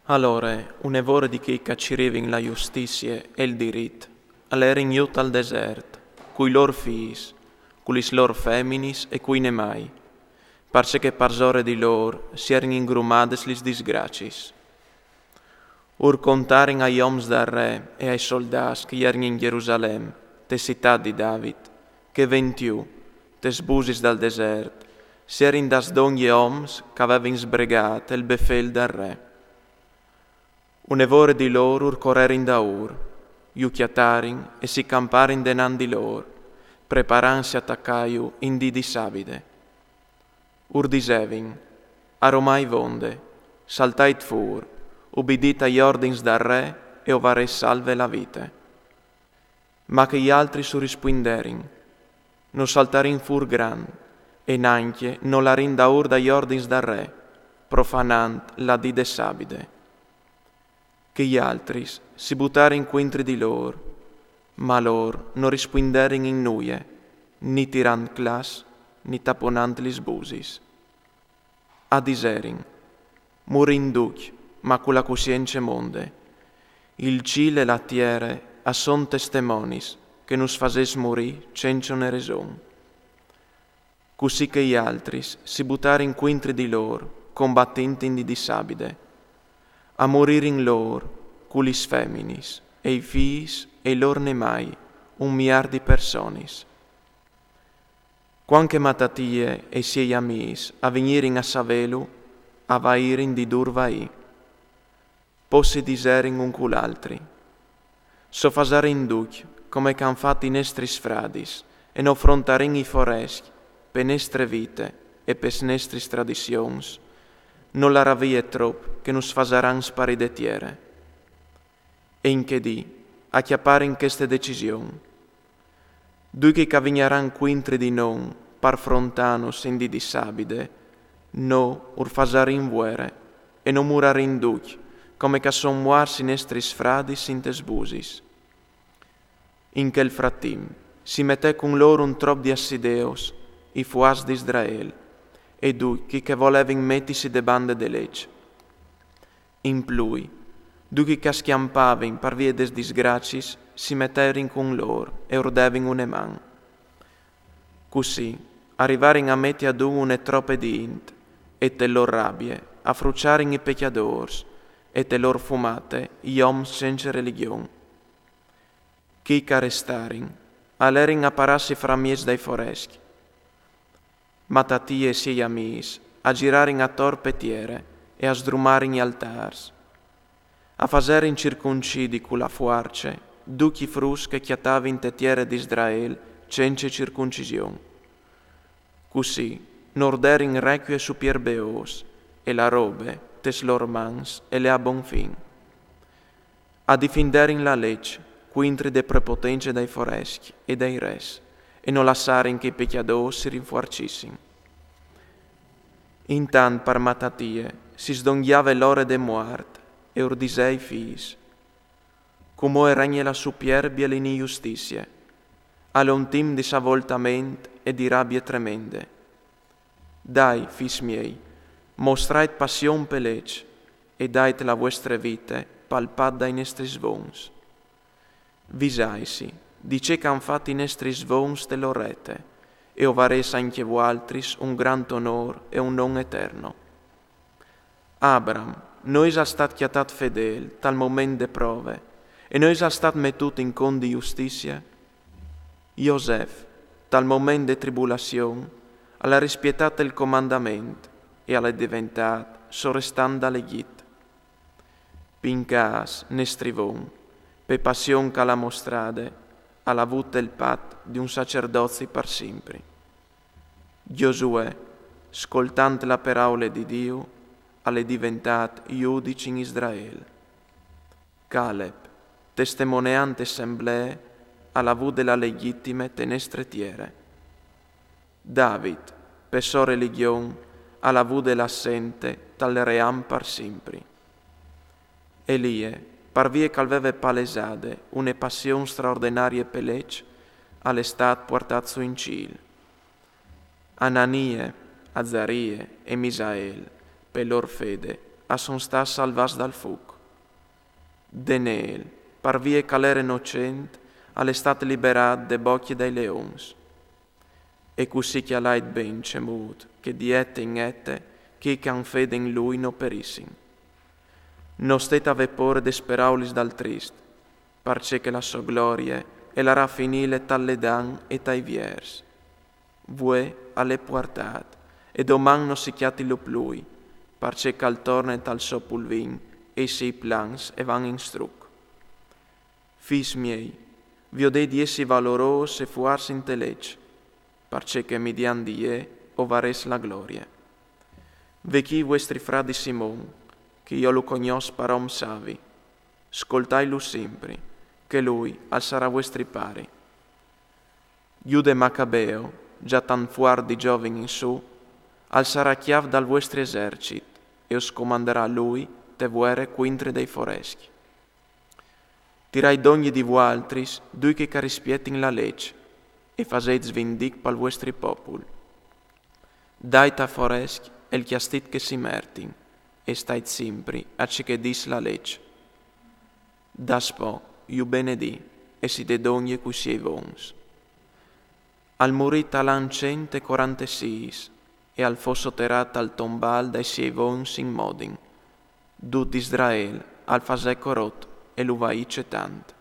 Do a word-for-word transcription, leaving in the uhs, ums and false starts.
Alore, une vore di chei ch'a cirivin la justizie e il dirit, a lerin jù tal desert, cui lôr fîs, cu lis lôr feminis e cui nemai, parcè che parsore di lôr si erin ingrumades lis disgraciis. Ur contarin ai oms dal re e ai soldâts che jerin in Jerusalem, te citât di David, che ventù, tes busis dal desert, si erin dâts dongje oms ch'a vevin sbregât il befêl dal re. Une vore di lôr ur corerin daûr, ju cjatarin e si camparin denant di lôr, preparantsi a tacâju in dì di sabide. Ur disevin: Aromai vonde, saltait fûr, ubidît ai ordins dal re e o varês salve la vite. Ma chei altris ur rispuinderin: No saltarìn fûr grant, e nancje no larìn daûr dai ordins dal re, profanant la dì de sabide. Chei altris si butarin cuintri di lôr, ma lôr no rispuinderin in nuie, ni tirant claps, ni taponant lis busis. A diserin: Murìn ducj, ma cu la cussience monde. Il cîl e la tiere a son testemonis che nus fasês murî cence une reson. Cussì chei altris si butarin cuintri di lôr, combatint in dì di sabide. A muririn lôr, cu lis feminis, e i fîs, e i lôr nemai, un miâr di personis. Cuant che Matatie e i siei amîs a vignirin a savêlu, a vairin di dûr vaî. Po si diserin un cul altri: Se o fasarìn ducj come ch'an fat i nestris fradis e no frontarìn i forescj pe nestre vite e pes nestris tradizions, no larà vie trop che nus fasaran sparî de tiere. E in chê dì a cjaparin cheste decision: Ducj chei ch'a vignaran cuintri di nô par frontânus in dì di sabide, nô ur fasarìn vuere e no murarìn ducj, come ch'a son muarts i nestris fradis intes busis. In chel fratimp si metè cun lôr un trop di assideus, i fuats di Israel, e ducj chei che volevin metisi de bande de leç. In plui, ducj chei ch'a scjampavin par vie des disgraciis si meterin cun lôr e ur devin une man. Cussì a rivarin a meti adun une trope di int, e te lôr rabie a fruçarin i pecjadôrs, e te lôr fumate i oms cence religjon. Chei ch'a restarin a lerin a parâsi framieç dai forescj. Matatie e siei amîs a girarin ator pe tiere e a sdrumarin i altârs. A faserin circuncidi cu la fuarce ducj i fruts che cjatavin te tiere di Israel cence circuncision. Cussì nor derin recuie supierbeôs, e la robe tes lôr mans e lè a bon fin. A difinderin la leç cuintri de prepotence dai forescj e dai res, e no lassarin che i pecjadôrs si rinfuarcissin. Intant par Matatie si sdongjave l'ore de muart e ur disè ai fîs: Cumò e regne la supierbie e l'injustizie, al è un timp di savoltament e di rabie tremende. Dai, fîs miei, mostrait passion pe leç e dait la vuestre vite pal pat dai nestris vons. Visaitsi di ce ch'an fat i nestris vons te lôr rete, e o varês ancje vualtris un grant onôr e un non eterno. Abram no isal stat cjatât fedêl tal moment de prove, e no isal stat metût in cont di justizie? Josef, tal moment de tribulazion, al à rispietât il comandament e al è deventât sorestant dal Egjit. Pincâs, nestri von, pe passion ch'al à mostrade, al à vût il pat di un sacerdozi par simpri. Giosuè, scoltant la peraule di Diu, al è deventât judiç in Israel. Caleb, testemoneant te semblee, al à vude la legjitime te nestre tiere. David, pe sô religjon, al à vude la sente tal ream par simpri. Elie, par vie ch'al veve palesade une passion straordenarie pe leç, al è stât puartât sù in cîl. Ananie, Azarie e Misael, pe lôr fede, a son stâts salvâts dal fûc. Denêl, par vie che al ere nocent, al è stât liberât de bocje dai leons. E cussì cjalait ben cemût che di ete in ete chei che a àn fede in lui no perissin. No stait a vê pôre des peraulis dal trist, parcè che la sô glorie e larà finîle tal ledan e tai viers. Vuê al è puartât, e doman no si cjatilu plui, parcè che al torne tal so pulvin e i siei plans e van in struc. Fîs miei, viodei di jessi valorôs e fuarts inte leç, parcè che midiant di jê o varês la glorie. Ve chi vuestri fradi Simon, che jo lu cognòs par om savi, scoltailu simpri, che lui al sarà vuestri pari. Jude Macabeo, za tant fuart di zovin in sù, al sarà cjâf dal vuestri esercit e us comandarà lui te vuere cuintri dai forescj. Tirait dongje di vualtris dui che a rispietin la leç e fasêts vindic pal vuestri popul. Dait ai forescj el cjastit che si mertin e stait simpri a ce che dîs la leç. Daspò ju benedì e si dè dongje cui siei vons. Al murì tal an cent e cuarantesîs e al fo soterât tal tombâl dai siei vons in Modin. Dut Israel al fasè corot e lu vaì cetant.